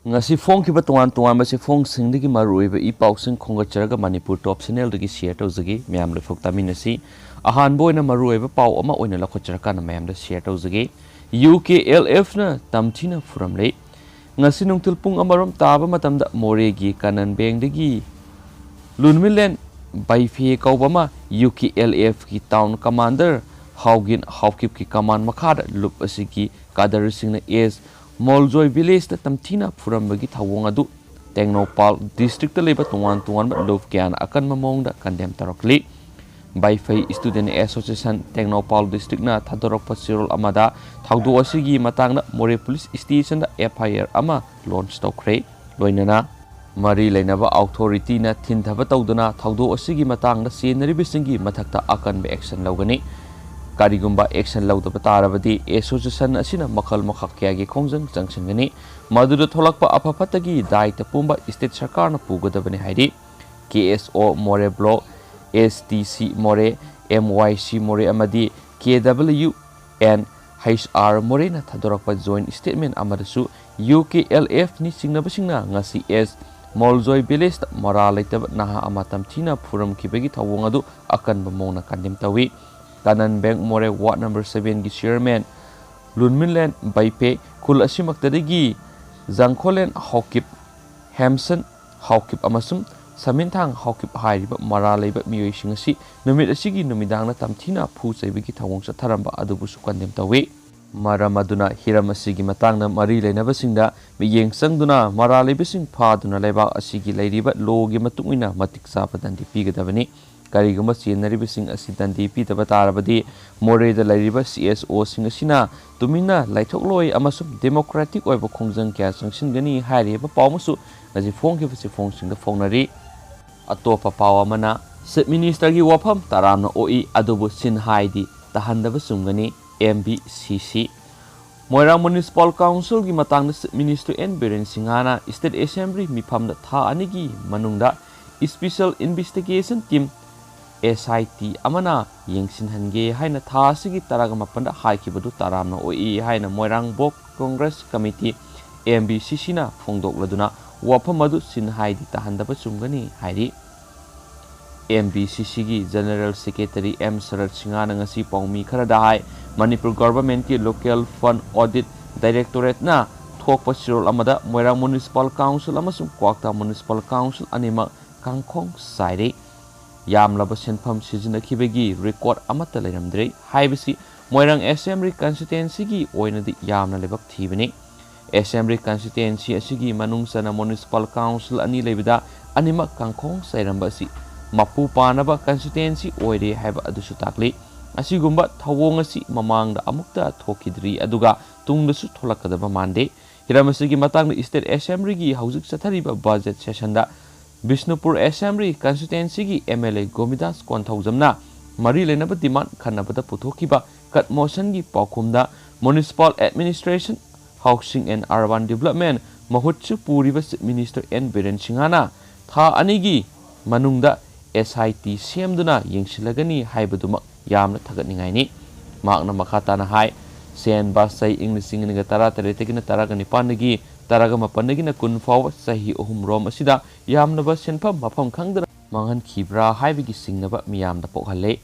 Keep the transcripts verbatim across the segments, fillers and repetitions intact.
ꯉꯁꯤ ꯐꯣꯡꯈꯤꯕ ꯇꯣꯉꯥꯟ ꯇꯣꯉꯥꯟꯕ ꯆꯦꯐꯣꯡꯁꯤꯡꯗꯒꯤ ꯃꯔꯨꯑꯣꯏꯕ ꯏ ꯄꯥꯎꯁꯤꯡ ꯈꯣꯝꯒꯠꯆꯔꯒ ꯃꯅꯤꯄꯨꯔ ꯇꯣꯞ ꯆꯦꯅꯦꯜꯗꯒꯤ ꯁꯤꯌꯔ ꯇꯧꯖꯒꯦ꯫ ꯃꯌꯥꯝ ꯂꯣꯏꯐꯥꯎ ꯇꯥꯃꯤꯟꯅꯁꯤ꯫ ꯑꯍꯥꯟꯕ ꯑꯣꯏꯅ ꯃꯔꯨꯑꯣꯏꯕ ꯄꯥꯎ ꯑꯃ ꯑꯣꯏꯅ ꯂꯧꯈꯠꯆꯔꯀꯥꯟꯗ ꯃꯌꯥꯝꯗ ꯁꯤꯌꯔ ꯇꯧꯖꯒꯦ꯫ ꯌꯨ ꯀꯦ ꯑꯦꯜ ꯑꯦꯐꯅ ꯇꯝꯊꯤꯅ ꯐꯨꯔꯝꯂꯦ꯫ ꯉꯁꯤ ꯅꯨꯡꯊꯤꯜ ꯄꯨꯡ ꯑꯃꯔꯣꯝ ꯇꯥꯕ ꯃꯇꯝꯗ ꯃꯣꯔꯦꯒꯤ ꯀꯥꯅꯟ ꯕꯦꯡꯗꯒꯤ ꯂꯨꯟꯃꯤꯂꯦꯟ ꯕꯥꯏꯐꯦ ꯀꯧꯕ ꯑꯃ ꯌꯨ ꯀꯦ ꯑꯦꯜ ꯑꯦꯐꯀꯤ ꯇꯥꯎꯟ ꯀꯃꯥꯟꯗꯔ ꯍꯥꯎꯒꯤꯟ ꯍꯥꯎꯀꯤꯞꯀꯤ ꯀꯃꯥꯟ ꯃꯈꯥꯗ ꯂꯨꯞ ꯑꯁꯤꯒꯤ ꯀꯥꯗꯔꯁꯤꯡꯅ ꯑꯦꯁ ꯃꯣꯜꯖꯣꯏ ꯚꯤꯂꯦꯖꯇ ꯇꯝꯊꯤꯅ ꯐꯨꯔꯝꯕꯒꯤ ꯊꯧꯑꯣꯡ ꯑꯗꯨ ꯇꯦꯡꯅꯧꯄꯥꯜ ꯗꯤꯁꯇ꯭ꯔꯤꯛꯇ ꯂꯩꯕ ꯇꯣꯉꯥꯟ ꯇꯣꯉꯥꯟꯕ ꯂꯨꯞ ꯀꯌꯥꯅ ꯑꯀꯟꯕ ꯃꯑꯣꯡꯗ ꯀꯟꯗꯦꯝ ꯇꯧꯔꯛꯂꯤ꯫ ꯕꯥꯏꯐꯩ ꯁ꯭ꯇꯨꯗꯦꯟ ꯑꯦꯁꯣꯁꯤꯌꯦꯁꯟ ꯇꯦꯡꯅꯧꯄꯥꯜ ꯗꯤꯁꯇ꯭ꯔꯤꯛꯅ ꯊꯥꯗꯣꯔꯛꯄ ꯆꯦꯔꯣꯜ ꯑꯃꯗ ꯊꯧꯗꯣꯛ ꯑꯁꯤꯒꯤ ꯃꯇꯥꯡꯗ ꯃꯣꯔꯦ ꯄꯨꯂꯤꯁ ꯁ꯭ꯇꯦꯁꯟꯗ ꯑꯦꯐ ꯑꯥꯏ ꯑꯥꯔ ꯑꯃ ꯂꯣꯟꯆ ꯇꯧꯈ꯭ꯔꯦ꯫ ꯂꯣꯏꯅꯅ ꯃꯔꯤ ꯂꯩꯅꯕ ꯑꯣꯊꯣꯔꯤꯇꯤꯅ ꯊꯤꯟꯊꯕ ꯇꯧꯗꯨꯅ ꯊꯧꯗꯣꯛ ꯑꯁꯤꯒꯤ ꯃꯇꯥꯡꯗ ꯆꯦꯟꯅꯔꯤꯕꯁꯤꯡꯒꯤ ꯃꯊꯛꯇ ꯑꯀꯟꯕ ꯑꯦꯛꯁꯟ ꯂꯧꯒꯅꯤ꯫ ꯀꯔꯤꯒꯨꯝꯕ ꯑꯦꯛꯁꯟ ꯂꯧꯗꯕ ꯇꯥꯔꯕꯗꯤ ꯑꯦꯁꯣꯁꯤꯌꯦꯁꯟ ꯑꯁꯤꯅ ꯃꯈꯜ ꯃꯈꯥ ꯀꯌꯥꯒꯤ ꯈꯣꯡꯖꯪ ꯆꯪꯁꯤꯟꯒꯅꯤ꯫ ꯃꯗꯨꯗ ꯊꯣꯛꯂꯛꯄ ꯑꯐ ꯐꯠꯇꯒꯤ ꯗꯥꯏꯇ ꯄꯨꯝꯕ ꯁ꯭ꯇꯦꯠ ꯁꯔꯀꯥꯔꯅ ꯄꯨꯒꯗꯕꯅꯤ ꯍꯥꯏꯔꯤ꯫ ꯀꯦ ꯑꯦꯁ ꯑꯣ ꯃꯣꯔꯦ ꯕ꯭ꯂꯣꯛ, ꯑꯦꯁ ꯇꯤ ꯁꯤ ꯃꯣꯔꯦ, ꯑꯦꯝ ꯋꯥꯏ ꯁꯤ ꯃꯣꯔꯦ ꯑꯃꯗꯤ K W N H R ꯃꯣꯔꯦꯅ ꯊꯥꯗꯣꯔꯛꯄ ꯖꯣꯏꯟ ꯁ꯭ꯇꯦꯠꯃꯦꯟ ꯑꯃꯗꯁꯨ ꯌꯨ ꯀꯦ ꯑꯦꯜ ꯑꯦꯐꯅꯤ ꯆꯤꯡꯅꯕꯁꯤꯡꯅ ꯉꯁꯤ ꯑꯦꯁ ꯃꯣꯜꯖꯣꯏ ꯚꯤꯂꯦꯖꯇ ꯃꯔꯥꯜ ꯂꯩꯇꯕ ꯅꯍꯥ ꯑꯃ ꯇꯝꯊꯤꯅ ꯐꯨꯔꯝꯈꯤꯕꯒꯤ ꯊꯧꯑꯣꯡ ꯑꯗꯨ ꯑꯀꯟꯕ ꯃꯑꯣꯡꯗ ꯀꯟꯗꯦꯝ ꯇꯧꯏ꯫ ꯀꯥꯅꯟ ꯕꯦꯡ ꯃꯣꯔꯦ ꯋꯥꯔꯗ ꯅꯝꯕꯔ ꯁꯚꯦꯟꯒꯤ ꯆꯤꯌꯔꯃꯦꯟ ꯂꯨꯟꯃꯤꯟꯂꯦꯟ ꯕꯩꯄꯦ, ꯈꯨꯜ ꯑꯁꯤꯃꯛꯇꯗꯒꯤ ꯖꯥꯡꯈꯣꯂꯦꯟ ꯍꯥꯎꯀꯤꯞ, ꯍꯦꯝꯁꯟ ꯍꯥꯎꯀꯤꯞ ꯑꯃꯁꯨꯡ ꯁꯃꯤꯟꯊꯥꯡ ꯍꯥꯎꯀꯤꯞ ꯍꯥꯏꯔꯤꯕ ꯃꯔꯥꯜ ꯂꯩꯕ ꯃꯤꯑꯣꯏꯁꯤꯡ ꯑꯁꯤ ꯅꯨꯃꯤꯠ ꯑꯁꯤꯒꯤ ꯅꯨꯃꯤꯗꯥꯡꯗ ꯇꯝꯊꯤꯅ ꯐꯨ ꯆꯩꯕꯒꯤ ꯊꯧꯑꯣꯡ ꯆꯠꯊꯔꯝꯕ ꯑꯗꯨꯕꯨꯁꯨ ꯀꯟꯗꯦꯝ ꯇꯧꯏ꯫ ꯃꯔꯝ ꯑꯗꯨꯅ ꯍꯤꯔꯝ ꯑꯁꯤꯒꯤ ꯃꯇꯥꯡꯗ ꯃꯔꯤ ꯂꯩꯅꯕꯁꯤꯡꯗ ꯃꯤꯠꯌꯦꯡ ꯆꯪꯗꯨꯅ ꯃꯔꯥꯜ ꯂꯩꯕꯁꯤꯡ ꯐꯥꯗꯨꯅ ꯂꯩꯕꯥꯛ ꯑꯁꯤꯒꯤ ꯂꯩꯔꯤꯕ ꯂꯣꯒꯤ ꯃꯇꯨꯡ ꯏꯟꯅ ꯃꯇꯤꯛ ꯆꯥꯕ ꯗꯟꯗꯤ ꯄꯤꯒꯗꯕꯅꯤ꯫ ꯀꯔꯤꯒꯨꯝꯕ ꯆꯦꯟꯅꯔꯤꯕꯁꯤꯡ ꯑꯁꯤ ꯗꯟꯗꯤ ꯄꯤꯗꯕ ꯇꯥꯔꯕꯗꯤ ꯃꯣꯔꯦꯗ ꯂꯩꯔꯤꯕ ꯁꯤ ꯑꯦꯁ ꯑꯣꯁꯤꯡ ꯑꯁꯤꯅ ꯇꯨꯃꯤꯟꯅ ꯂꯩꯊꯣꯛꯂꯣꯏ ꯑꯃꯁꯨꯡ ꯗꯦꯃꯣꯀ꯭ꯔꯦꯇꯤꯛ ꯑꯣꯏꯕ ꯈꯣꯡꯖꯪ ꯀꯌꯥ ꯆꯪꯁꯤꯟꯒꯅꯤ ꯍꯥꯏꯔꯤꯕ ꯄꯥꯎ ꯑꯃꯁꯨ ꯉꯁꯤ ꯐꯣꯡꯈꯤꯕ ꯆꯦꯐꯣꯡꯁꯤꯡꯗ ꯐꯣꯡꯅꯔꯤ꯫ ꯑꯇꯣꯞꯄ ꯄꯥꯎ ꯑꯃꯅ, ꯆꯤꯐ ꯃꯤꯅꯤꯁꯇꯔꯒꯤ ꯋꯥꯐꯝ ꯇꯔꯥꯝꯅ ꯑꯣꯛꯏ, ꯑꯗꯨꯕꯨ ꯁꯤꯟ ꯍꯥꯏꯗꯤ ꯇꯥꯍꯟꯗꯕ ꯆꯨꯝꯒꯅꯤ, ꯑꯦꯝ ꯕꯤ ꯁꯤ ꯁꯤ꯫ ꯃꯣꯏꯔꯥꯡ ꯃ꯭ꯌꯨꯅꯤꯁꯤꯄꯥꯜ ꯀꯥꯎꯟꯁꯤꯜꯒꯤ ꯃꯇꯥꯡꯗ ꯆꯤꯐ ꯃꯤꯅꯤꯁꯇꯔ ꯑꯦꯟ ꯕꯤꯔꯦꯟ ꯁꯤꯡꯍꯅ ꯁ꯭ꯇꯦꯠ ꯑꯦꯁꯦꯝꯕ꯭ꯂꯤ ꯃꯤꯐꯝꯗ ꯊꯥ ꯑꯅꯤꯒꯤ ꯃꯅꯨꯡꯗ ꯁ꯭ꯄꯦꯁꯦꯜ ꯏꯟꯚꯦꯁꯇꯤꯒꯦꯁꯟ ꯇꯤꯝ, ꯑꯦꯁ ꯑꯥꯏ ꯇꯤ, ꯑꯃꯅ ꯌꯦꯡꯁꯤꯟꯍꯟꯒꯦ ꯍꯥꯏꯅ ꯊꯥ ꯑꯁꯤꯒꯤ ꯇꯔꯥꯃꯥꯄꯟꯗ ꯍꯥꯏꯈꯤꯕꯗꯨ ꯇꯔꯥꯝꯅ ꯑꯣꯛꯏ ꯍꯥꯏꯅ Moirang block Congress committee, M B C ꯁꯤꯅ ꯐꯣꯡꯗꯣꯛꯂꯗꯨꯅ ꯋꯥꯐꯝ ꯑꯗꯨ ꯁꯤꯟ ꯍꯥꯏꯗꯤ ꯇꯥꯍꯟꯗꯕ ꯆꯨꯝꯒꯅꯤ ꯍꯥꯏꯔꯤ꯫ ꯑꯦꯝ ꯕꯤ ꯁꯤ ꯁꯤꯒꯤ General Secretary ꯑꯦꯝ ꯁꯔꯠ ꯁꯤꯡꯍꯅ ꯉꯁꯤ ꯄꯥꯎꯃꯤ ꯈꯔꯗ ꯍꯥꯏ, ꯃꯅꯤꯄꯨꯔ ꯒꯚꯔꯟꯃꯦꯟꯠꯀꯤ Local Fund Audit Directorateꯅ ꯊꯣꯛꯄ ꯆꯦꯔꯣꯜ ꯑꯃꯗ ꯃꯣꯏꯔꯥꯡ Municipal Council ꯑꯃꯁꯨꯡ ꯀ꯭ꯋꯥꯛꯇꯥ Municipal Council ꯑꯅꯤꯃꯛ ꯀꯥꯡꯈꯣꯡ ꯆꯥꯏꯔꯦ꯫ ꯌꯥꯝꯂꯕ ꯁꯦꯟꯐꯝ ꯁꯤꯖꯤꯟꯅꯈꯤꯕꯒꯤ ꯔꯦꯀꯣꯔꯗ ꯑꯃꯠꯇ ꯂꯩꯔꯝꯗ꯭ꯔꯦ ꯍꯥꯏꯕꯁꯤ ꯃꯣꯏꯔꯥꯡ ꯑꯦꯁꯦꯝꯕ꯭ꯂꯤ ꯀꯟꯁꯇꯤꯇ꯭ꯋꯦꯟꯁꯤꯒꯤ ꯑꯣꯏꯅꯗꯤ ꯌꯥꯝꯅ ꯂꯥꯏꯕꯛ ꯊꯤꯕꯅꯤ꯫ ꯑꯦꯁꯦꯝꯕ꯭ꯂꯤ ꯀꯟꯁꯇꯤꯇ꯭ꯋꯦꯟꯁꯤ ꯑꯁꯤꯒꯤ ꯃꯅꯨꯡ ꯆꯟꯅ ꯃ꯭ꯌꯨꯅꯤꯁꯤꯄꯥꯜ ꯀꯥꯎꯟꯁꯤꯜ ꯑꯅꯤ ꯂꯩꯕꯗ ꯑꯅꯤꯃꯛ ꯀꯥꯡꯈꯣꯡ ꯆꯥꯏꯔꯝꯕ ꯑꯁꯤ ꯃꯄꯨ ꯄꯥꯅꯕ ꯀꯟꯁꯇꯤꯇ꯭ꯋꯦꯟꯁꯤ ꯑꯣꯏꯔꯦ ꯍꯥꯏꯕ ꯑꯗꯨꯁꯨ ꯇꯥꯛꯂꯤ꯫ ꯑꯁꯤꯒꯨꯝꯕ ꯊꯧꯑꯣꯡ ꯑꯁꯤ ꯃꯃꯥꯡꯗ ꯑꯃꯨꯛꯇ ꯊꯣꯛꯈꯤꯗ꯭ꯔꯤ, ꯑꯗꯨꯒ ꯇꯨꯡꯗꯁꯨ ꯊꯣꯛꯂꯛꯀꯗꯕ ꯃꯥꯟꯗꯦ꯫ ꯍꯤꯔꯝ ꯑꯁꯤꯒꯤ ꯃꯇꯥꯡꯗ ꯏꯁꯇꯦꯠ ꯑꯦꯁꯦꯝꯕ꯭ꯂꯤꯒꯤ ꯍꯧꯖꯤꯛ ꯆꯠꯊꯔꯤꯕ ꯕꯖꯦꯠ ꯁꯦꯁꯟꯗ ꯕꯤꯁꯅꯨꯄꯨꯔ ꯑꯦꯁꯦꯝꯕ꯭ꯂꯤ ꯀꯟꯁꯇꯤꯇ꯭ꯋꯦꯟꯁꯤꯒꯤ ꯑꯦꯝ ꯑꯦꯜ ꯑꯦ ꯒꯣꯃꯤꯗꯥꯁ ꯀꯣꯟꯊꯧꯖꯝꯅ ꯃꯔꯤ ꯂꯩꯅꯕ ꯗꯤꯃꯥꯟ ꯈꯟꯅꯕꯗ ꯄꯨꯊꯣꯛꯈꯤꯕ ꯀꯠ ꯃꯣꯁꯟꯒꯤ ꯄꯥꯎꯈꯨꯝꯗ Municipal Administration, Housing and Urban Development ꯃꯍꯨꯠꯁꯨ ꯄꯨꯔꯤꯕ ꯆꯤꯐ ꯃꯤꯅꯤꯁꯇꯔ ꯑꯦꯟ ꯕꯤꯔꯦꯟ ꯁꯤꯡꯍꯅ ꯊꯥ ꯑꯅꯤꯒꯤ ꯃꯅꯨꯡꯗ ꯑꯦꯁ ꯑꯥꯏ ꯇꯤ ꯁꯦꯝꯗꯨꯅ ꯌꯦꯡꯁꯤꯜꯂꯒꯅꯤ ꯍꯥꯏꯕꯗꯨꯃꯛ ꯌꯥꯝꯅ ꯊꯥꯒꯠꯅꯤꯡꯉꯥꯏꯅꯤ꯫ ꯃꯍꯥꯛꯅ ꯃꯈꯥ ꯇꯥꯅ ꯍꯥꯏ, ꯁꯦꯟ ꯕꯥꯁ ꯆꯍꯤ ꯏꯪ ꯂꯤꯁꯤꯡ ꯑꯅꯤꯒ ꯇꯔꯥꯇꯔꯦꯠꯇꯒꯤꯅ ꯇꯔꯥꯒ ꯅꯤꯄꯥꯟꯗꯒꯤ ꯇꯔꯥꯒ ꯃꯥꯄꯟꯗꯒꯤꯅ ꯀꯨꯟ ꯐꯥꯎꯕ ꯆꯍꯤ ꯑꯍꯨꯝ ꯔꯣꯝ ꯑꯁꯤꯗ ꯌꯥꯝꯂꯕ ꯁꯦꯟꯐꯝ ꯃꯐꯝ ꯈꯪꯗꯅ ꯃꯥꯡꯍꯟꯈꯤꯕ꯭ꯔꯥ ꯍꯥꯏꯕꯒꯤ ꯆꯤꯡꯅꯕ ꯃꯤꯌꯥꯝꯗ ꯄꯣꯛꯍꯜꯂꯦ꯫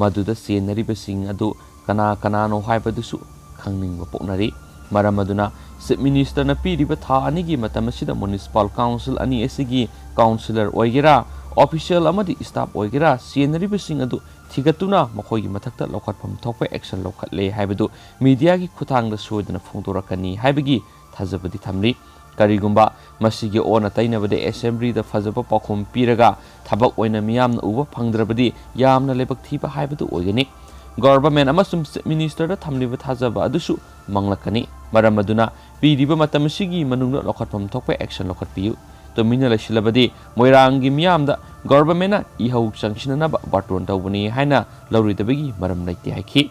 ꯃꯗꯨꯗ ꯆꯦꯟꯅꯔꯤꯕꯁꯤꯡ ꯑꯗꯨ ꯀꯅꯥ ꯀꯅꯥꯅꯣ ꯍꯥꯏꯕꯗꯨꯁꯨ ꯈꯪꯅꯤꯡꯕ ꯄꯣꯛꯅꯔꯤ꯫ ꯃꯔꯝ ꯑꯗꯨꯅ ꯆꯤꯐ ꯃꯤꯅꯤꯁꯇꯔꯅ ꯄꯤꯔꯤꯕ ꯊꯥ ꯑꯅꯤꯒꯤ ꯃꯇꯝ ꯑꯁꯤꯗ ꯃ꯭ꯌꯨꯅꯤꯁꯤꯄꯥꯜ ꯀꯥꯎꯟꯁꯤꯜ ꯑꯅꯤ ꯑꯁꯤꯒꯤ ꯀꯥꯎꯟꯁꯤꯂꯔ ꯑꯣꯏꯒꯦꯔꯥ, ꯑꯣꯐꯤꯁꯤꯌꯦꯜ ꯑꯃꯗꯤ ꯁ꯭ꯇꯥꯐ ꯑꯣꯏꯒꯦꯔꯥ, ꯆꯦꯟꯅꯔꯤꯕꯁꯤꯡ ꯑꯗꯨ ꯊꯤꯒꯠꯇꯨꯅ ꯃꯈꯣꯏꯒꯤ ꯃꯊꯛꯇ ꯂꯧꯈꯠꯐꯝ ꯊꯣꯛꯄ ꯑꯦꯛꯁꯟ ꯂꯧꯈꯠꯂꯦ ꯍꯥꯏꯕꯗꯨ ꯃꯤꯗꯤꯌꯥꯒꯤ ꯈꯨꯠꯊꯥꯡꯗ ꯁꯣꯏꯗꯅ ꯐꯣꯡꯗꯣꯔꯛꯀꯅꯤ ꯍꯥꯏꯕꯒꯤ ꯊꯥꯖꯕꯗꯤ ꯊꯝꯂꯤ꯫ ꯀꯔꯤꯒꯨꯝꯕ ꯃꯁꯤꯒꯤ ꯑꯣꯟꯅ ꯇꯩꯅꯕꯗ ꯑꯦꯁꯦꯝꯕ꯭ꯂꯤꯗ ꯐꯖꯕ ꯄꯥꯎꯈꯨꯝ ꯄꯤꯔꯒ ꯊꯕꯛ ꯑꯣꯏꯅ ꯃꯤꯌꯥꯝꯅ ꯎꯕ ꯐꯪꯗ꯭ꯔꯕꯗꯤ ꯌꯥꯝꯅ ꯂꯥꯏꯕꯛ ꯊꯤꯕ ꯍꯥꯏꯕꯗꯨ ꯑꯣꯏꯒꯅꯤ꯫ ꯒꯣꯚꯔꯟꯃꯦꯟꯠ ꯑꯃꯁꯨꯡ ꯆꯤꯐ ꯃꯤꯅꯤꯁꯇꯔꯗ ꯊꯝꯂꯤꯕ ꯊꯥꯖꯕ ꯑꯗꯨꯁꯨ ꯃꯥꯡꯂꯛꯀꯅꯤ꯫ ꯃꯔꯝ ꯑꯗꯨꯅ ꯄꯤꯔꯤꯕ ꯃꯇꯝ ꯑꯁꯤꯒꯤ ꯃꯅꯨꯡꯗ ꯂꯧꯈꯠꯐꯝ ꯊꯣꯛꯄ ꯑꯦꯛꯁꯟ ꯂꯧꯈꯠꯄꯤꯌꯨ꯫ ꯇꯨꯃꯤꯟꯅ ꯂꯩꯁꯤꯜꯂꯕꯗꯤ ꯃꯣꯏꯔꯥꯡꯒꯤ ꯃꯤꯌꯥꯝꯗ ꯒꯣꯚꯔꯟꯃꯦꯟꯠꯅ ꯏꯍꯧ ꯆꯪꯁꯤꯟꯅꯅꯕ ꯕꯥꯔꯇꯣꯟ ꯇꯧꯕꯅꯤ ꯍꯥꯏꯅ ꯂꯧꯔꯣꯏꯗꯕꯒꯤ ꯃꯔꯝ ꯂꯩꯇꯦ ꯍꯥꯏꯈꯤ꯫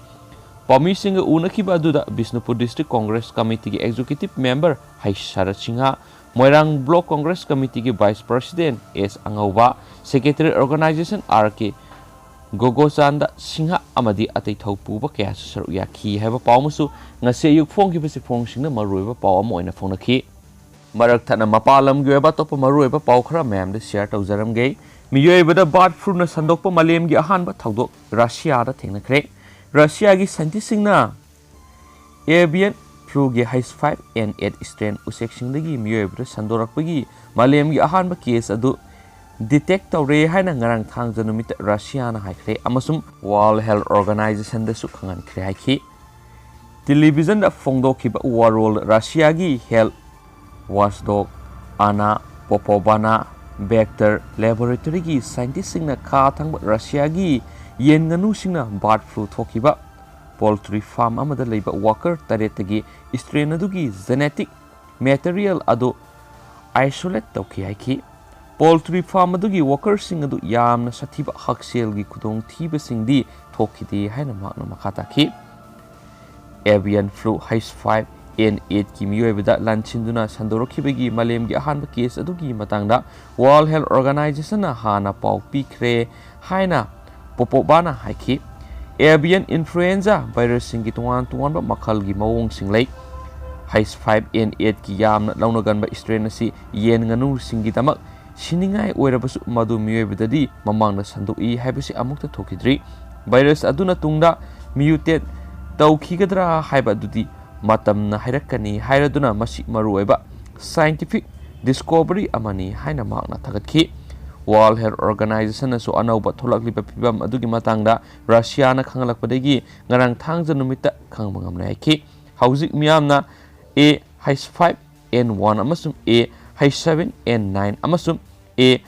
ꯄꯥꯎꯃꯤꯁꯤꯡꯒ ꯎꯅꯈꯤꯕ ꯑꯗꯨꯗ ꯕꯤꯁꯅꯨꯄꯨꯔ ꯗꯤꯁꯇ꯭ꯔꯤꯛ ꯀꯣꯡꯒ꯭ꯔꯦꯁ ꯀꯃꯤꯇꯤꯒꯤ ꯑꯦꯛꯖꯤꯀ꯭ꯌꯨꯇꯤꯚ ꯃꯦꯝꯕꯔ ꯍꯩꯁ ꯁꯔꯠ ꯁꯤꯡꯍ, ꯃꯣꯏꯔꯥꯡ ꯕ꯭ꯂꯣꯛ ꯀꯣꯡꯒ꯭ꯔꯦꯁ ꯀꯃꯤꯇꯤꯒꯤ ꯚꯥꯏꯁ ꯄ꯭ꯔꯁꯤꯗꯦꯟꯠ ꯑꯦꯁ ꯑꯉꯧꯕ, secretary organization R K Gogochand Singh ꯑꯃꯗꯤ ꯑꯇꯩ ꯊꯧꯄꯨꯕ ꯀꯌꯥꯁꯨ ꯁꯔꯨꯛ ꯌꯥꯈꯤ ꯍꯥꯏꯕ ꯄꯥꯎ ꯑꯃꯁꯨ ꯉꯁꯤ ꯑꯌꯨꯛ ꯐꯣꯡꯈꯤꯕꯁꯤ ꯐꯣꯡꯁꯤꯡꯅ ꯃꯔꯨꯑꯣꯏꯕ ꯄꯥꯎ ꯑꯃ ꯑꯣꯏꯅ ꯐꯣꯡꯅꯈꯤ꯫ ꯃꯔꯛ ꯊꯠꯅ ꯃꯄꯥꯟ ꯂꯝꯒꯤ ꯑꯣꯏꯕ ꯑꯇꯣꯞꯄ ꯃꯔꯨꯑꯣꯏꯕ ꯄꯥꯎ ꯈꯔ ꯃꯌꯥꯝꯗ share ꯇꯧꯖꯔꯝꯒꯦ꯫ ꯃꯤꯑꯣꯏꯕꯗ bird flu ꯅ ꯁꯟꯗꯣꯛꯄ ꯃꯥꯂꯦꯝꯒꯤ ꯑꯍꯥꯟꯕ ꯊꯧꯗꯣꯛ ꯔꯁꯤꯌꯥꯗ ꯊꯦꯡꯅꯈ꯭ꯔꯦ꯫ ꯔꯁꯤꯌꯥꯒꯤ scientist ꯁꯤꯡꯅ avian flu ꯒꯤ H five N eight strain ꯎꯆꯦꯛꯁꯤꯡꯗꯒꯤ ꯃꯤꯑꯣꯏꯕꯗ ꯁꯟꯗꯣꯔꯛꯄꯒꯤ ꯃꯥꯂꯦꯝꯒꯤ ꯑꯍꯥꯟꯕ case ꯑꯗꯨ detect ꯇꯧꯔꯦ ꯍꯥꯏꯅ ꯉꯔꯥꯡ ꯊꯥꯡꯖ ꯅꯨꯃꯤꯠꯇ ꯔꯁꯤꯌꯥꯅ ꯍꯥꯏꯈ꯭ꯔꯦ ꯑꯃꯁꯨꯡ World Health Organization ꯗꯁꯨ ꯈꯪꯍꯟꯈ꯭ꯔꯦ ꯍꯥꯏꯈꯤ꯫ ꯇꯦꯂꯤꯚꯤꯖꯟꯗ ꯐꯣꯡꯗꯣꯛꯈꯤꯕ ꯋꯥꯔꯣꯜ ꯔꯁꯤꯌꯥꯒꯤ health watchdog Anna Popovana Vector Laboratory ꯒꯤ scientist ꯁꯤꯡꯅ ꯈꯥ ꯊꯪꯕ ꯔꯁꯤꯌꯥꯒꯤ ꯌꯦꯟ ꯉꯥꯅꯨꯁꯤꯡꯅ bird flu ꯊꯣꯛꯈꯤꯕ poultry farm ꯑꯃꯗ ꯂꯩꯕ worker ꯇꯔꯦꯠꯇꯒꯤ strain ꯑꯗꯨꯒꯤ genetic material ꯑꯗꯨ isolate ꯇꯧꯈꯤ ꯍꯥꯏꯈꯤ꯫ Poultry farm ꯑꯗꯨꯒꯤ worker ꯁꯤꯡ ꯑꯗꯨ ꯌꯥꯝꯅ ꯁꯥꯊꯤꯕ ꯍꯛꯁꯦꯜꯒꯤ ꯈꯨꯗꯣꯡꯊꯤꯕꯁꯤꯡꯗꯤ ꯊꯣꯛꯈꯤꯗꯦ ꯍꯥꯏꯅ ꯃꯍꯥꯛꯅ ꯃꯈꯥ ꯇꯥꯈꯤ꯫ Avian flu H five N eight ꯀꯤ ꯃꯤꯑꯣꯏꯕꯗ ꯂꯥꯟꯁꯤꯟꯗꯨꯅ ꯁꯟꯗꯣꯔꯛꯈꯤꯕꯒꯤ ꯃꯥꯂꯦꯝꯒꯤ ꯑꯍꯥꯟꯕ case ꯑꯗꯨꯒꯤ ꯃꯇꯥꯡꯗ World Health Organization ꯅ ꯍꯥꯟꯅ ꯄꯥꯎ ꯄꯤꯈ꯭ꯔꯦ ꯍꯥꯏꯅ ꯄꯣꯄꯣꯕꯥꯅ ꯍꯥꯏꯈꯤ꯫ Avian influenza virus ꯁꯤꯡꯒꯤ ꯇꯣꯉꯥꯟ ꯇꯣꯉꯥꯟꯕ ꯃꯈꯜꯒꯤ ꯃꯑꯣꯡꯁꯤꯡ ꯂꯩ꯫ H five N eight ꯀꯤ ꯌꯥꯝꯅ ꯂꯧꯅꯒꯟꯕ strain ꯑꯁꯤ ꯌꯦꯟ ꯉꯥꯅꯨꯁꯤꯡꯒꯤꯗꯃꯛ ꯁꯤꯅꯤꯡꯉꯥꯏ ꯑꯣꯏꯔꯕꯁꯨ, ꯃꯗꯨ ꯃꯤꯑꯣꯏꯕꯗꯗꯤ ꯃꯃꯥꯡꯗ ꯁꯟꯗꯣꯛꯏ ꯍꯥꯏꯕꯁꯤ ꯑꯃꯨꯛꯇ ꯊꯣꯛꯈꯤꯗ꯭ꯔꯤ꯫ Virus ꯑꯗꯨꯅ ꯇꯨꯡꯗ mutate ꯇꯧꯈꯤꯒꯗ꯭ꯔꯥ ꯍꯥꯏꯕ ꯑꯗꯨꯗꯤ ꯃꯇꯝꯅ ꯍꯥꯏꯔꯛꯀꯅꯤ ꯍꯥꯏꯔꯗꯨꯅ, ꯃꯁꯤ ꯃꯔꯨꯑꯣꯏꯕ scientific discovery ꯑꯃꯅꯤ ꯍꯥꯏꯅ ꯃꯍꯥꯛꯅ ꯊꯥꯒꯠꯈꯤ꯫ World Health Organization ꯅꯁꯨ ꯑꯅꯧꯕ ꯊꯣꯛꯂꯛꯂꯤꯕ ꯐꯤꯚꯝ ꯑꯗꯨꯒꯤ ꯃꯇꯥꯡꯗ ꯔꯁꯤꯌꯥꯅ ꯈꯪꯍꯜꯂꯛꯄꯗꯒꯤ ꯉꯔꯥꯡ ꯊꯥꯡꯖ ꯅꯨꯃꯤꯠꯇ ꯈꯪꯕ ꯉꯝꯂꯦ ꯍꯥꯏꯈꯤ꯫ ꯍꯧꯖꯤꯛ ꯃꯤꯌꯥꯝꯅ A H five N one ꯑꯃꯁꯨꯡ A H seven N nine ꯑꯃꯁꯨꯡ A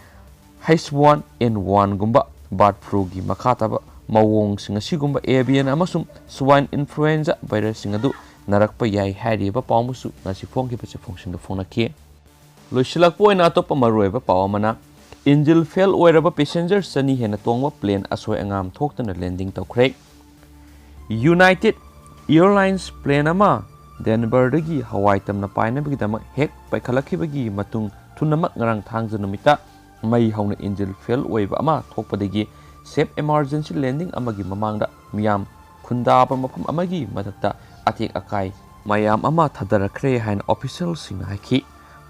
H one N one ꯒꯨꯝꯕ bird flu ꯒꯤ ꯃꯈꯥ ꯇꯥꯕ ꯃꯑꯣꯡꯁꯤꯡ ꯑꯁꯤꯒꯨꯝꯕ avian ꯑꯃꯁꯨꯡ swine influenza virus ꯁꯤꯡ ꯑꯗꯨ ꯅꯥꯔꯛꯄ ꯌꯥꯏ ꯍꯥꯏꯔꯤꯕ ꯄꯥꯎ ꯑꯃꯁꯨ ꯉꯁꯤ ꯐꯣꯡꯈꯤꯕ ꯆꯦꯐꯣꯡꯁꯤꯡꯗ ꯐꯣꯡꯂꯛꯈꯤ꯫ ꯂꯣꯏꯁꯤꯜꯂꯛꯄ ꯑꯣꯏꯅ ꯑꯇꯣꯞꯄ ꯃꯔꯨꯑꯣꯏꯕ ꯄꯥꯎ ꯑꯃꯅ, engine fail ꯑꯣꯏꯔꯕ passenger ꯆꯅꯤ ꯍꯦꯟꯅ ꯇꯣꯡꯕ plane ꯑꯁꯣꯏ ꯑꯉꯥꯝ ꯊꯣꯛꯇꯅ landing ꯇꯧꯈ꯭ꯔꯦ꯫ United Airlines plane ꯑꯃ Denver ꯗꯒꯤ ꯍꯋꯥꯏ ꯇꯝꯅ ꯄꯥꯏꯅꯕꯒꯤꯗꯃꯛ ꯍꯦꯛ ꯄꯥꯏꯈꯠꯂꯛꯈꯤꯕꯒꯤ ꯃꯇꯨꯡ ꯊꯨꯅꯃꯛ ꯉꯔꯥꯡ ꯊꯥꯡꯖ ꯅꯨꯃꯤꯠꯇ ꯃꯩ ꯍꯧꯅ engine fail ꯑꯣꯏꯕ ꯑꯃ ꯊꯣꯛꯄꯗꯒꯤ Safe emergency landing ꯑꯃꯒꯤ ꯃꯃꯥꯡꯗ ꯃꯤꯌꯥꯝ ꯈꯨꯟꯗꯥꯕ ꯃꯐꯝ ꯑꯃꯒꯤ ꯃꯊꯛꯇ ꯑꯇꯦꯛ ꯑꯀꯥꯏ ꯃꯌꯥꯝ ꯑꯃ ꯊꯥꯗꯔꯛꯈ꯭ꯔꯦ ꯍꯥꯏꯅ officialꯁꯤꯡꯅ ꯍꯥꯏꯈꯤ꯫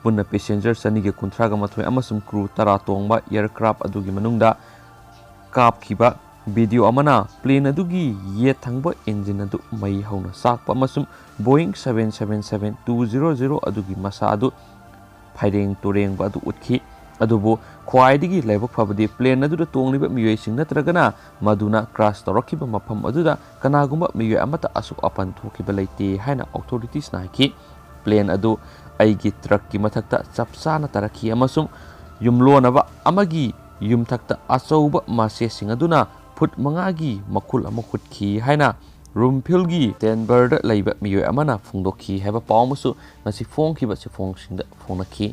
ꯄꯨꯟꯅ passenger ꯆꯅꯤꯒ ꯀꯨꯟꯊ꯭ꯔꯥꯒ ꯃꯥꯊꯣꯏ ꯑꯃꯁꯨꯡ crew ꯇꯔꯥ ꯇꯣꯡꯕ aircraft ꯑꯗꯨꯒꯤ ꯃꯅꯨꯡꯗ ꯀꯥꯞꯈꯤꯕ video ꯑꯃꯅ plane ꯑꯗꯨꯒꯤ ꯌꯦꯠ ꯊꯪꯕ engine ꯑꯗꯨ ꯃꯩ ꯍꯧꯅ ꯆꯥꯛꯄ ꯑꯃꯁꯨꯡ Boeing seven seven seven two zero zero ꯑꯗꯨꯒꯤ ꯃꯁꯥ ꯑꯗꯨ ꯐꯩꯔꯦꯡ ꯇꯨꯔꯦꯡꯕ ꯑꯗꯨ ꯎꯠꯈꯤ꯫ ꯑꯗꯨꯕꯨ ꯈ꯭ꯋꯥꯏꯗꯒꯤ ꯂꯥꯏꯕꯛ ꯐꯕꯗꯤ plane ꯑꯗꯨꯗ ꯇꯣꯡꯂꯤꯕ ꯃꯤꯑꯣꯏꯁꯤꯡ ꯅꯠꯇ꯭ꯔꯒꯅ ꯃꯗꯨꯅ crash ꯇꯧꯔꯛꯈꯤꯕ ꯃꯐꯝ ꯑꯗꯨꯗ ꯀꯅꯥꯒꯨꯝꯕ ꯃꯤꯑꯣꯏ ꯑꯃꯠꯇ ꯑꯁꯣꯛ ꯑꯄꯟ ꯊꯣꯛꯈꯤꯕ ꯂꯩꯇꯦ ꯍꯥꯏꯅ authoritiesꯅ ꯍꯥꯏꯈꯤ꯫ Plane ꯑꯗꯨ ꯑꯩꯒꯤ truckꯀꯤ ꯃꯊꯛꯇ ꯆꯞ ꯆꯥꯅ ꯇꯥꯔꯛꯈꯤ ꯑꯃꯁꯨꯡ ꯌꯨꯝꯂꯣꯟꯅꯕ ꯑꯃꯒꯤ ꯌꯨꯝꯊꯛꯇ ꯑꯆꯧꯕ ꯃꯆꯦꯁꯤꯡ ꯑꯗꯨꯅ ꯐꯨꯠ ꯃꯉꯥꯒꯤ ꯃꯈꯨꯜ ꯑꯃ ꯍꯨꯠꯈꯤ ꯍꯥꯏꯅ ꯔꯨꯝꯐꯤꯜꯒꯤ ꯗꯦꯟꯚꯔꯗ ꯂꯩꯕ ꯃꯤꯑꯣꯏ ꯑꯃꯅ ꯐꯣꯡꯗꯣꯛꯈꯤ ꯍꯥꯏꯕ ꯄꯥꯎ ꯑꯃꯁꯨ ꯉꯁꯤ ꯐꯣꯡꯈꯤꯕ ꯆꯦꯐꯣꯡꯁꯤꯡꯗ ꯐꯣꯡꯅꯈꯤ꯫